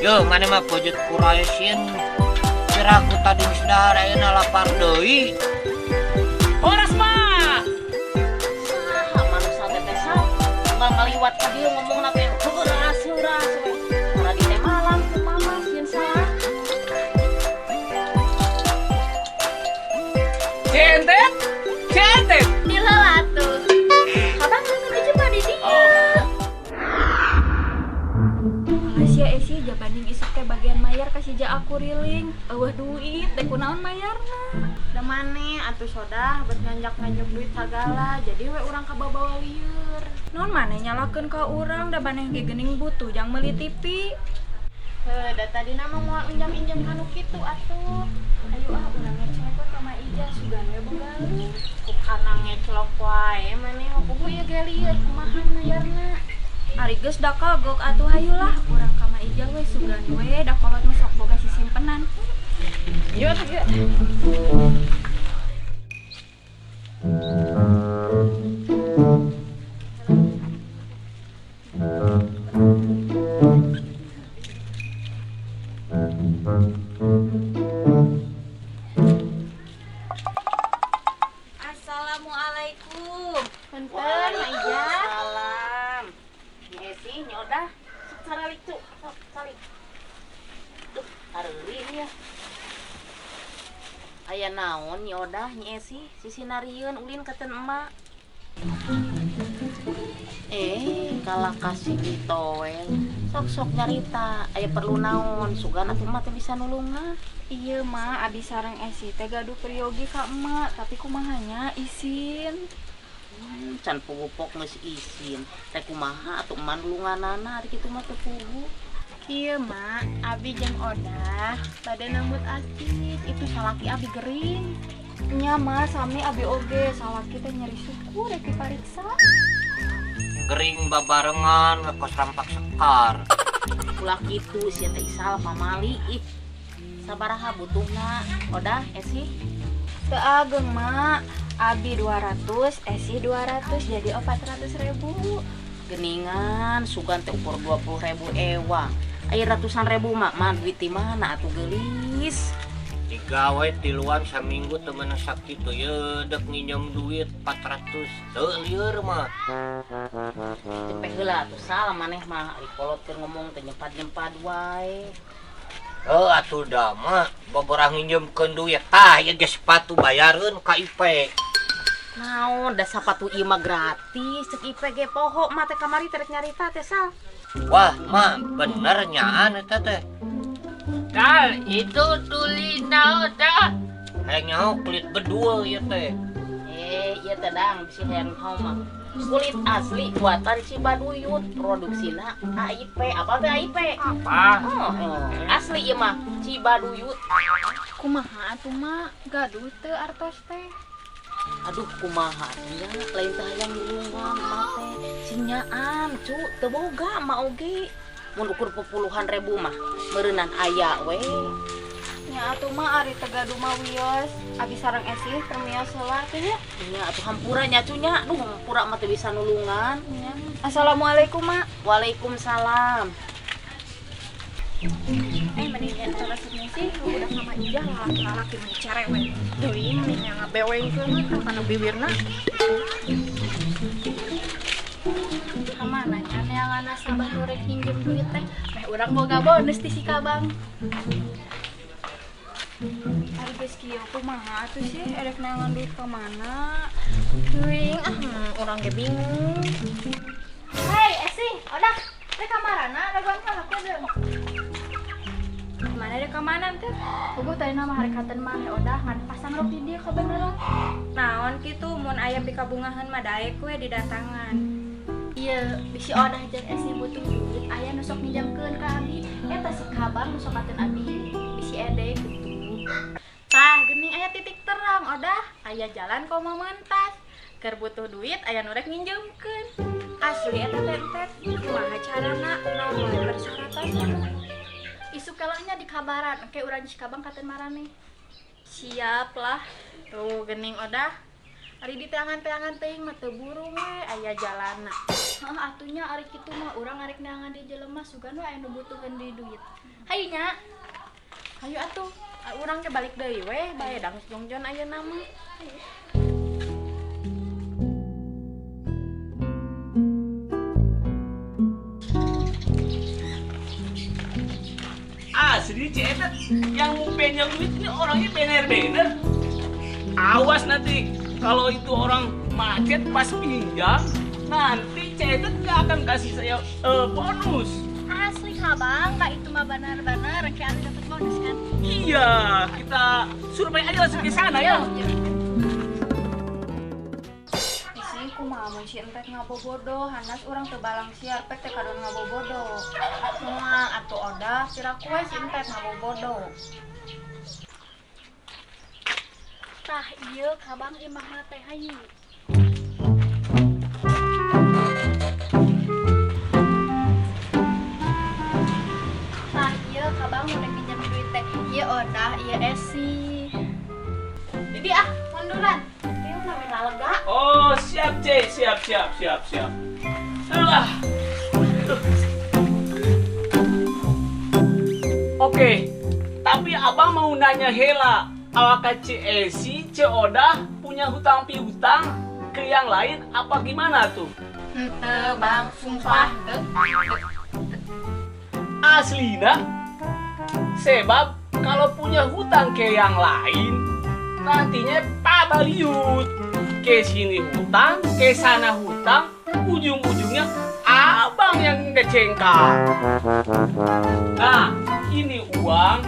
Yo, mana mah pojot kuraisin. Kira aku tadi geus dahar ayeuna lapar deui. Horas mah. Saha manusia teh sal unggal ngaliwat ka dieu ngomongna teh heuras heuras we. Tadi teh malam ku mama sieun salah. Centet. Centet. Diheula atuh. Abang nu coba di dieu. Malaysia esi jabanding isuk teh bagian mayar kasih ja aku riling. Eueuh duit teh kunaon mayarna. Da maneh atuh sodah bet nganjak-nganjak duit sagala, jadi we urang kababawa lieur. Naon maneh nyalakeun ka urang da maneh ge geuning butuh jang meuli TV. Heuh, da tadina mah moal injam-injam kanu kitu atuh. Ayo ah urang ngecek we ka Ma Ijah sugan we boga lu. Kukana ngeclok wae maneh mah puguh ieu ge lieur kumaha mayarna. Ari geus da kagok atuh hayulah urang ka Ma Ijah we sugan we da kolot mah sok boga sisimpenan. Ieu atuh ieu. Assalamualaikum. Punten Ma Ijah. Salam. Nyi Esi, Nyi Odah, sok saralik tuh, sok salik. Duh, kareuling ya. Aya naon Nyi Odah, Nyi Esi, sisinarieun ulin ka ten emak. Kalah kasih ditowel. Sok-sok nyarita, aya perlu naon, sugan atuh emak teh bisa nulungan. Iya ma, abi sareng Esi teh gaduh peryogi ka emak, tapi kumahanya isin. Can pugupok geus isin. Teh kumaha atuh emak nulunganana ari kitu mah teu puguh. Kieu mak, abi jeung Odah bade nambut acis, itu salaki abi gering. Nya ma, sami abi oge, salaki teh nyeri suku rek dipariksa. Gering babarengan kos rampak sekar. Ulah kitu sia teh isal pamali ih. Sabaraha butuhna Odah Esi? Teu ageng mak, abi 200, Esi 200 jadi 400.000. Geningan sugan teh ukur 20.000 ewang. Aya ratusan ribu mak mah duit di mana atuh geulis. Digawe tiluan saminggu teu meunang sakitu ye dek nginjem duit 400 teu lieur mah. Cepeh heula atuh salah maneh mah ari kolot keur ngomong teh nyempad-nyempad wae. Heuh atuh da mah boborah nginjemkeun duit tah ieu ge sepatu bayareun ka Ipe. Naon da sapatu ieu mah gratis cek Ipe ge poho mah teh kamari teh rek nyarita teh sal. Wah, mah bener nyaan eta teh. Dal, itu tuli naon dah. Hayang nyaho kulit bedul ieu teh. Ieu teh dang bisi hayang nyaho mah. Kulit asli buatan Cibaduyut, produksina AIP. Apa teh AIP? Apa? Oh, asli ieu mah Cibaduyut. Kumaha atuh mak, gaduh teu artos teh. Aduh kumaha nya lain teh hayang nulungan mah teh. Sinyaan cu teu boga mah oge. Mun ukur puluhan ribu mah meureunnan aya we. Nya atuh mah ari teu gaduh mah wios, abi sareng Esi permios heula teh nya. Nya atuh hampura nya cu nya. Duh hampura mah teu bisa nulungan. Nya. Assalamualaikum mak. Waalaikumsalam. Mending nya resepnya sih udah sama Ijah lalaki-lalaki meni cerewet. Deui meni nya ngabewengkeun kana bibirna. Kamana nya neangan nasabah nu rek nginjem duit teh, meh urang boga bonus ti si Kabang. Ari geus kieu kumaha atuh sih erek neangan duit ka mana? Teuing ah urang ge bingung. Hei Esi, Odah, rek ka marana dagoan ka aku deung. Mana rek ka mana teh? Puguh tadi nama hari katen mah Odah ngan pasang rok di dieu kabeneran. Naon kitu mun aya pikabungahan mah daek we didatangan. Iya, bisi Odah jeung Esi butuh duit, aya nu sok minjamkeun ka abi. Eta si Kabang nu sok katen abi, bisi ede gitu. Tah, geuning aya titik terang Odah, aya jalan koma mentas. Keur butuh duit aya nu rek nginjemkeun. Asli eta teh entet, kumaha carana naon wae persyaratanna? Isuk kalahnya dikabaran, engke urang si Kabang katen marane. Siap lah. Tuh geuning Odah. Ari di teangan-teangan teuing mah teu burung we aya jalana. Heeh atuh nya ari kitu mah urang arek neangan di jelema sugan we aya nu butuheun di duit. Hayu nya. Hayu atuh, urang ke balik deui we, bae dang jongjon ayeuna mah. Asli Cetet, yang mau pinjam duit ini orangnya bener-bener. Awas nanti kalau itu orang macet pas pinjam, nanti Cetet nggak akan kasih saya bonus. Asli Abang, Kak itu mah benar-benar kayak ada dapat bonus kan? Iya, kita survei aja langsung ke sana ya. Isi kumaha mun si entet ngabobodo, hanas urang teu balang siar pek teh kadon ngabobodo. Moal atuh odah piraku we si entet ngabobodo. Tah ieu kabang imahna teh hayu. Tah ieu kabang mun rek pinjam duit teh, ieu odah, ieu esi. Jadi ah, munduran. Ieu mah lega. Oh, siap C, siap siap siap siap. Alah. Oke, tapi abang mau nanya hela, apakah C Esi, C Odah punya hutang piutang ke yang lain apa gimana tuh? Henteu Bang, sumpah teu. Aslina, sebab kalau punya hutang ke yang lain, nantinya pabaliut. Ke sini hutang, ke sana hutang, ujung-ujungnya abang yang ngecengkak. Nah, ini uang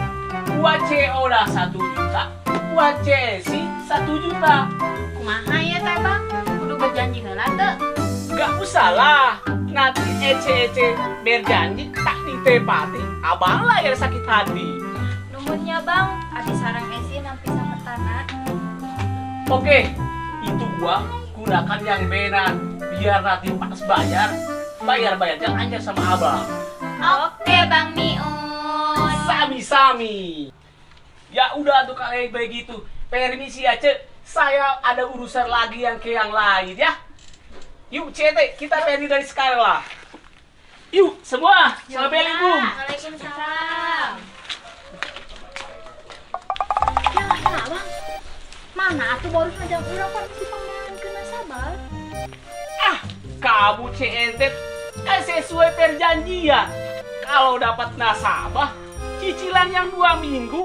buat C Odah 1 juta, buat C Esi 1 juta. Kumaha ya teh Bang? Kudu berjanji heula teu? Gak usah lah, nanti ece-ece berjanji tak ditepati, abang lah yang sakit hati. Nuhun nya Bang, abi sareng Esi nampi sametana. Oke, itu uang gunakan yang benar, biar nanti pas bayar, bayar-bayarnya aja sama abang. Oke Bang Miun. Sami-sami. Ya udah tuh kalau begitu. Permisi ya, Cek. Saya ada urusan lagi yang ke yang lain ya. Yuk, CT, kita pergi dari sekarang lah. Yuk, semua. Assalamualaikum. Waalaikumsalam. Ya, ya, Bang. Mana atuh baru ngajak urang kan mesti pangeran ke nasabah. Ah, kamu CNT kan sesuai perjanjian. Kalau dapat nasabah, cicilan yang 2 minggu,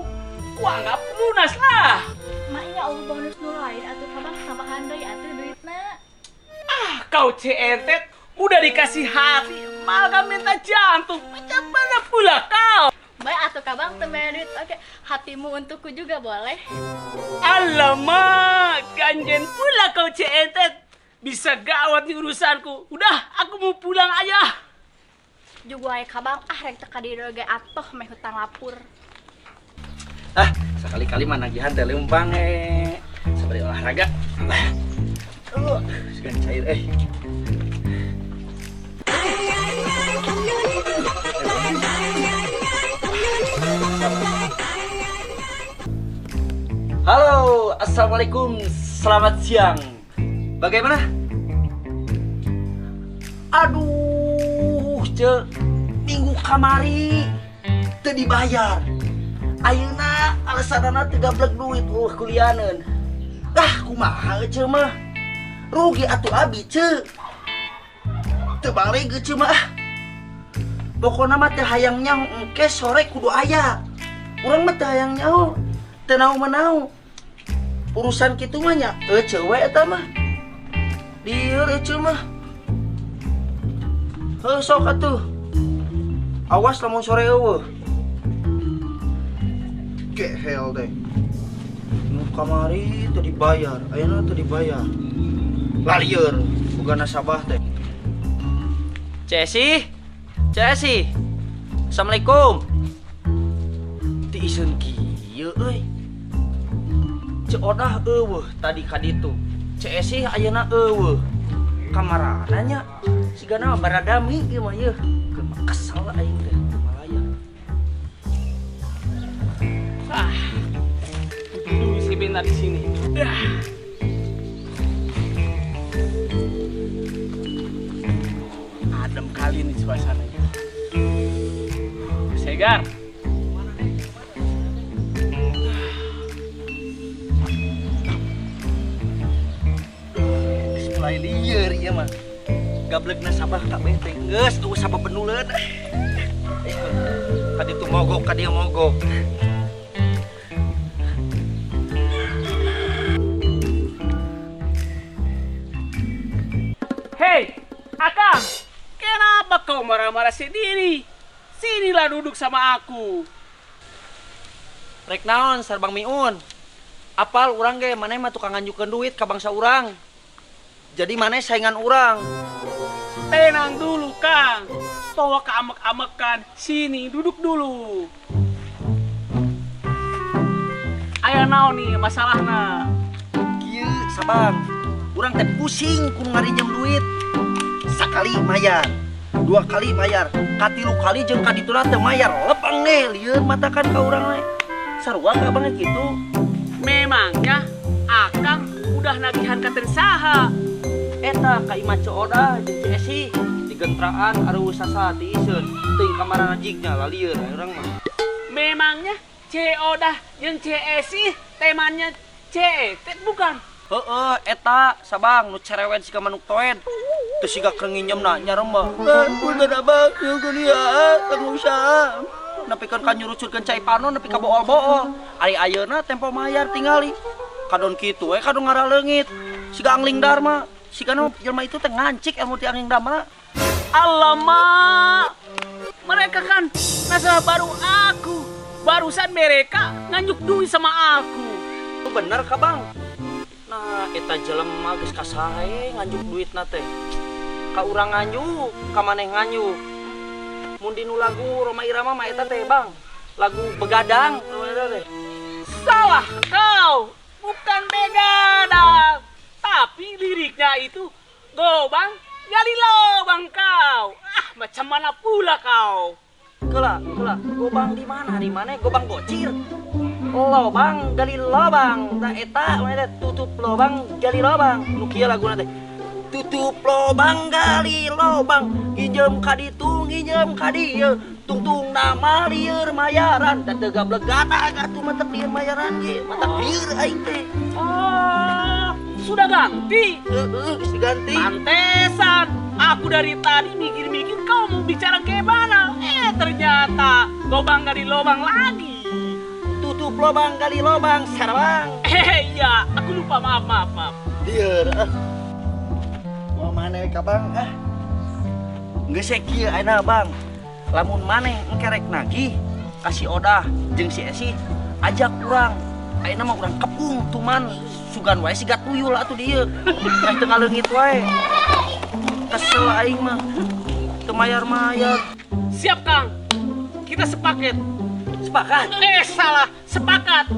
gua anggap lunas lah. Maknya Allah bonus nu lain atuh kabang tambahan deui atuh duitna. Ah, kau CNT udah dikasih hati, malah minta jantung. Macam mana pula kau? Baik atuh kabang teu mere duit. Oke, hatimu untukku juga boleh. Alamak, ganjen pula kau CNT. Bisa gawat nih urusanku. Udah, aku mau pulang aja. Juga aya kabang ah rek teu ka dieu ge atuh meh hutang lapur. Ah, sekali-kali mah nagihan teh leumpang Seperti olahraga. Segan cair Halo, assalamualaikum, selamat siang. Bagaimana? Aduh, ce, minggu kamari teu dibayar. Ayeuna alasanana teu gablek duit kulianeun. Ah, kumaha ce mah? Rugi atuh abi ce. Teu balik ce mah. Pokona mah teu hayang nyaho engke sore kudu aya. Urang mah teu hayang nyaho, teu nau-menau. Urusan kitu mah nya ece we eta mah. Lieur ece mah. Heuh sok atuh. Awas lamun sore eueuh. Gehel deh. Nu kamari teu dibayar, ayeuna teu dibayar. Lalieur boga nasabah teh. Cesi, Cesi. Assalamualaikum. Teu iseun kieu euy. Ceu Odah eueuh tadi ka ditu. Cesi ayeuna eueuh. Kamarana nya sigana mah baradami ieu mah yeuh. Keur mah kesel aing teh teu malaya. Ah, dulu si Bena di sini. Ah. Adem kali nih suasananya. Segar. Mulai lieur ieu mah. Gablegna sabah kabeh teh geus tuh sabah penuleun. Ka ditu mogok, ka dieu mogok. Hei, Akang, kenapa kau marah-marah sendiri? Sinilah duduk sama aku. Rek naon Sarbang Miun? Apal urang ge maneh mah tukang nganjukeun duit ka bangsa urang. Jadi maneh saingan urang. Tenang dulu, Kang. Towa keamek-amekan. Sini duduk dulu. Aya naon nih masalahna? Kieu Sabang. Urang teh pusing ku ngarinjem duit. Sakali mayar, dua kali mayar, katilu kali jeung kadituna teu mayar. Lebang nih lieur matakan ka urang we. Sarua ka abang kitu. Memangnya Akang udah nagihan ka teu saha? Eta ka imah Ceu Odah jeung Ceu Esi digentraan areueuh sasa tiiseun. Teuing kamarana jignya lalieun urang mah. Memangnya Ceu Odah jeung Ceu Esi temannya Ceu bukan? Heeh, eta Sabang nu cerewet siga manuk toed. Teu siga keur nginjemna nyarembah. Punten abang, nyuhunkeun ieu teu usaha. Nepikeun ka nyurucutkeun cai panon nepi ka bool-bool. Ari ayeuna tempo mayar tingali. Kadon kitu we kadon ngaraleungit. Siga angling dharma. Sigana jelema itu teh ngancik ilmu ti angling dharma. Alamak. Mereka kan nasabah baru aku. Barusan mereka nganjuk duit sama aku. Bener ka Bang? Nah, eta jelema geus kasae nganjuk duitna teh. Ka urang nganjuk, ka maneh nganjuk. Mun dinu lagu Rhoma Irama mah eta teh, Bang. Lagu begadang eta teh. Salah kau, bukan begadang. Tapi liriknya itu gobang gali lobang kau. Ah, macam mana pula kau? Keula, keula, gobang di mana? Di mana? Gobang gocir. Lobang gali lobang, tah eta mana teh tutup lobang gali lobang. Nu kieu laguna teh. Tutup lobang gali lobang, nginjem ka ditu nginjem ka dieu, tungtung nama lieur mayaran, da teu gableg gata atuh mah teu lieur mayaran ge, matak lieur aing teh. Oh, sudah ganti. Heeh, geus diganti. Pantesan, aku dari tadi mikir-mikir kau mau bicara kayak mana. Ternyata lobang gali lobang lagi. Tutup lobang gali lobang, sarabang. Iya, aku lupa, maaf, maaf, maaf. Lieur ah. Wah maneh ka Bang ah. Geus kieu ayeuna Bang. Lamun maneh engke rek nagih ka si Odah jeung si Esi ajak urang. Ayeuna mah urang kepung tuman sugan wae siga tuyul atuh dieu. Rek teu ngaleungit wae. Kesel aing mah. Teu mayar-mayar. Siap, Kang. Kita sepaket. Sepakat? Salah, sepakat.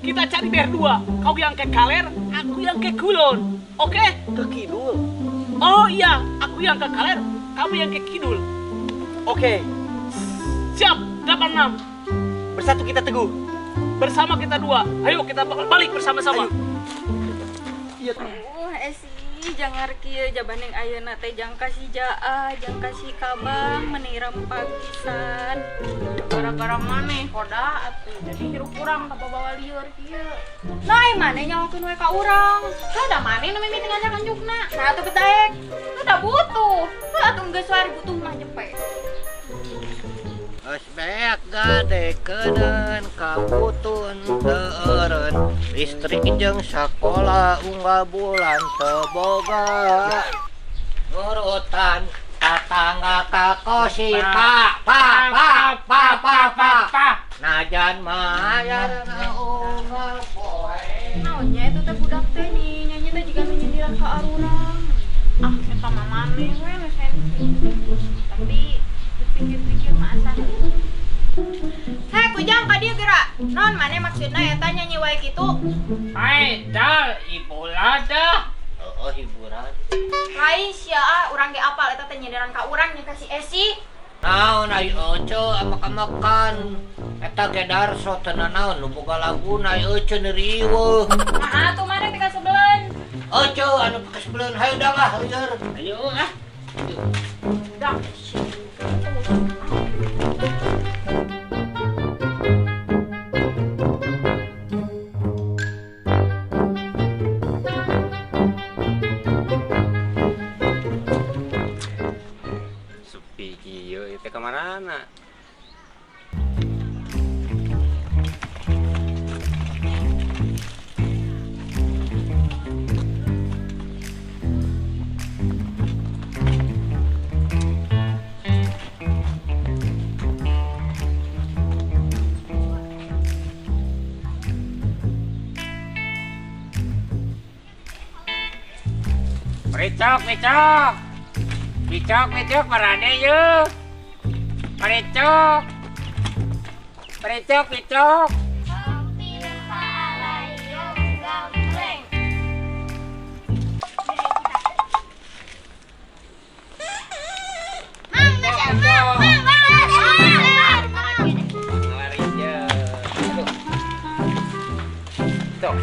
Kita cari berdua. Kau yang ke kaler, aku yang ke kulon. Oke? Ke kidul. Oh iya, aku yang ke kaler, kamu yang ke kidul. Oke. Siap, 86. Bersatu kita teguh. Bersama kita dua. Ayo kita balik bersama-sama. Iya. Esi, jangan kieu jabaning ayeuna teh jang kasih jaa, jang kasih kabang meni rempag pisan. Gara-gara maneh koda atuh jadi hirup urang kabawa lieur kieu. Nah, maneh nyawakeun we ka urang. Heuh da maneh nu mimiti ngajak anjukna. Nah atuh bedaek. Heuh da butuh. Heuh atuh geus wae butuh mah jepe. Geus beak gadekeun kaputun teu eureun listrik jeung sakola unggal bulan teu boga nurutan tatangga ka kosi pa pa pa pa pa pa najan mayar na unggal poe. Naonnya itu teh budak teh nih nyanyi teh jiga nu nyindiran ka arurang. Ah eta mah maneh we nu sensi. Tapi dipikir-pikir mah asa. Hei kujang ka dieu geura. Non maneh maksudna eta nyanyi wae kitu? Hai dal ibu lada. Oh hiburan. Lain sia ah urang ge apal eta teh nyindiran ka urang jeung ka si Esi. Naon ai ece amek-amekan. Eta ge darso teu nanaon nu boga laguna ai ece riweuh. Nah atuh maneh teh kasebeleun. Ece anu kasebeleun hayu dah lah lieur. Ayo ah. Dah. Sepi kieu ieu teh kamarana? Micok, micok. Micok, micok, marane yeuh. Maricok. Maricok, micok. Tuh.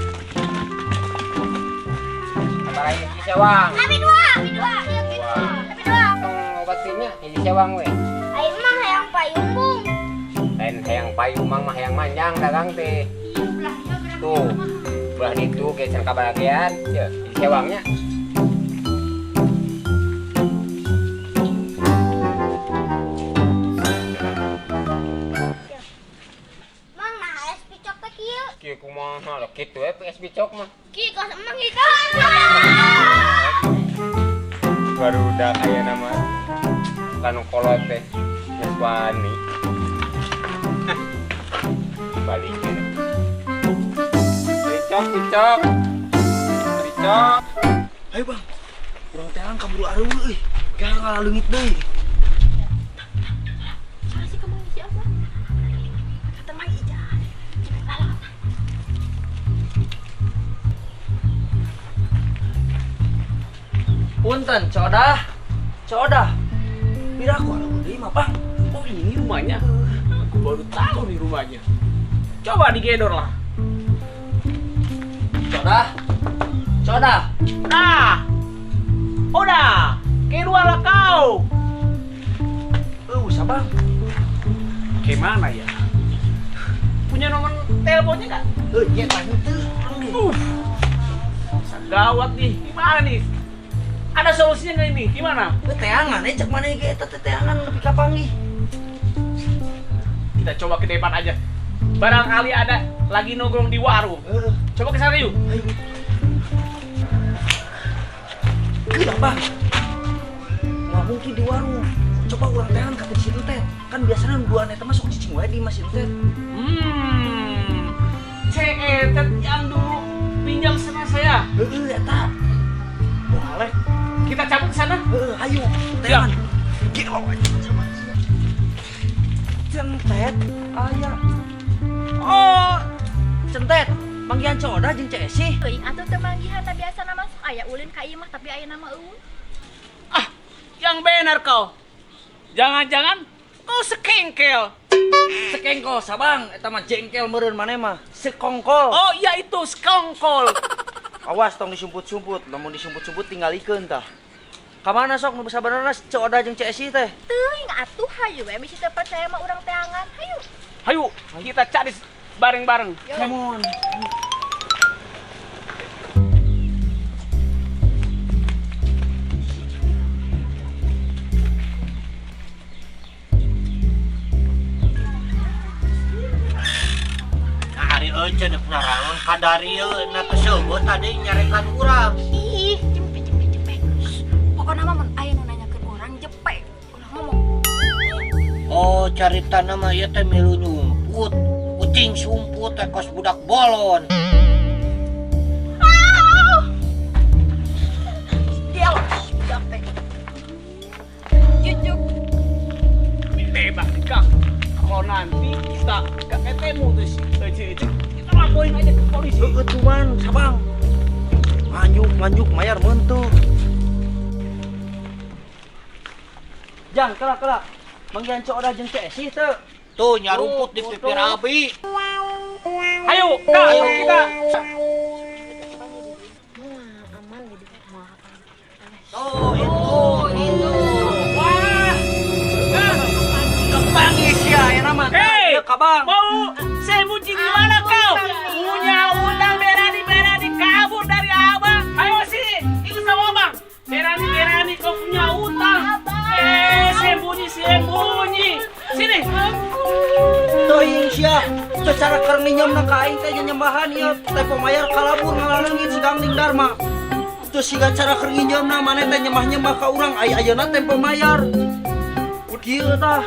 Sewang. Abi dua, abi dua. Abi dua. Tong obat sihnya hiji sewang we. Aing mah hayang payung bung. Lain hayang payung mang mah hayang manjang dagang teh. Tuh. Belah ditu ke can kabaragean, ye hiji sewangnya. Mang nah es picok teh kieu. Kieu kumaha lah kitu we es picok mah. Kieu kos emang gitu. Barudak aya nama kanu kolot teh geus wani. Balik ini. Ricok, ricok. Ricok. Ayo bang, urang teang kaburu areueuh euy. Kayak ngaleungit deui. Salah sih kamu si apa? Kata Mang Ija. Punten, codah. Codah. Pira aku areueuh deui mah, Bang. Oh, ini rumahnya. Aku baru tahu nih rumahnya. Coba digedor lah. Codah. Codah. Nah. Udah, keluarlah kau. Usah, Bang. Gimana ya? Punya nomor teleponnya nggak? Ya tadi tuh. Gawat nih, gimana nih? Ada solusinya nggak ini? Gimana? Teangan, cek mana ge eta teh teangan nepi ka panggih. Kita coba ke depan aja. Barangkali ada lagi nongkrong di warung. Coba ke sana yuk. Ayo. Gila, Bang. Nggak mungkin di warung. Coba urang teangan ka si Entet. Kan biasanya dua eta mah sok cicing wae di Mas Entet. Cek Entet yang dulu pinjam sama saya. Heeh, eta. Boleh. Kita cabut ke sana. Ayo, teangan. Gila aja. Centet aya. Oh, Centet. Manggihan coda jeung Cek Esi. Teuing atuh teu manggihan da biasana masuk aya ulin ka imah tapi aya nama eueuh. Ah, yang benar kau. Jangan-jangan kau sekengkel. Sekengkol sabang, eta mah jengkel meureun maneh mah. Sekongkol. Oh iya itu sekongkol. Awas tong disumput-sumput, lamun disumput-sumput tinggalikeun tah. Ka mana sok nu sabenerna Ceu Odah jeung Ceu Esi teh? Teuing atuh hayu we bisi teu percaya mah urang teangan. Hayu. Hayu, kita cari bareng-bareng. Come on. Nah, hari euceun deuk narangan kadarieu na keseubeut tadi nyarekan urang. Ih, jempe jempe jempe. Pokona mah mun aya nu nanyakeun urang jempe, ulah ngomong. Oh, caritana mah ieu teh milu nyumput. Kucing sumput teh kos budak bolon. Dia loh, budak teh. Jujuk. Tebak nih, Kang. Kalau nanti kita gak ketemu terus kita laporin aja ke polisi. Heeh, cuman sabang. Lanjuk, lanjuk mayar mentu. Jang, kelak kelak. Manggihan Ceu Odah jeung Ceu Esi teu. Tuh nyarumput di pipir abi. Ayo, Kak, ayo kita. Aman di mah. Tuh, itu, itu. Wah, Sia secara keur nginjem ka aing teh nyembahan ieu tempo mayar kalabur ngalaleungit si Gangling Dharma. Terus siga cara keur nginjemna maneh teh nyembah-nyembah ka urang ai ayeuna tempo mayar. Kieu tah.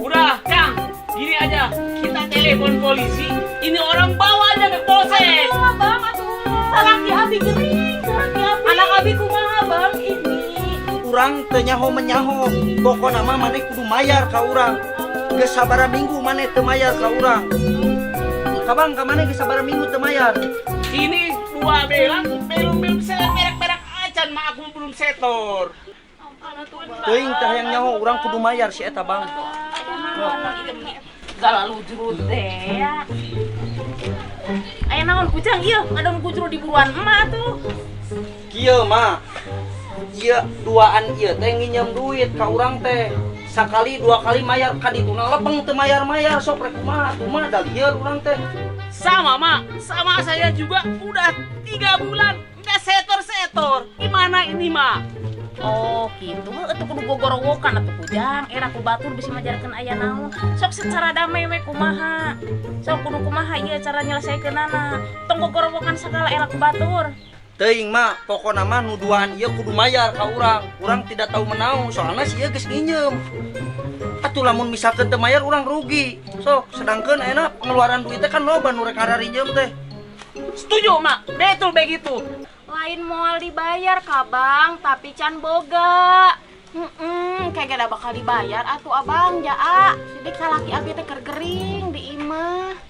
Udah, Kang, gini aja. Kita telepon polisi. Ini orang bawa aja ke polsek. Aduh, Bang, atuh. Salaki abi gering, salaki abi. Anak abi kumaha, Bang, ini. Urang teu nyaho menyaho. Pokona mah maneh kudu mayar ka urang. Geus sabaraha minggu maneh teu mayar ka urang. Kabang ka maneh geus sabaraha minggu teu mayar? Ini dua belang belum belum saya merek-merek acan mah aku belum setor. Teuing tah yang nyaho urang kudu mayar si eta Bang. Gala lujrut teh ya. Aya naon kujang ieu ngadon kujrut di buruan emak tuh. Kieu mah. Ieu duaan ieu teh nginjem duit ka urang teh. Sakali dua kali mayar ka dituna lebeng teu mayar-mayar sok rek kumaha atuh mah da lieur urang teh. Sama mak, sama saya juga udah 3 bulan nggak setor-setor. Gimana ini mak? Oh gitu, heuh atuh kudu gogorowokan atuh kujang, era ku batur bisi majarkeun aya naon. Sok secara damai we kumaha. Sok kudu kumaha ieu cara nyelesaikeunana. Tong gogorowokan sagala era ku batur. Teuing mah, pokona mah nu duaan ieu kudu mayar ka urang. Urang tidak tahu menahu soalna si ieu geus nginjem. Atuh lamun misalkeun teu mayar urang rugi. Sok sedangkeun ayeuna pengeluaran duit teh kan loba nu rek ngararinjem teh. Setuju mak, betul begitu. Lain moal dibayar ka Bang, tapi can boga. Kayak gak bakal dibayar atuh abang jaa. Jadi kalaki abi teh keur gering di imah.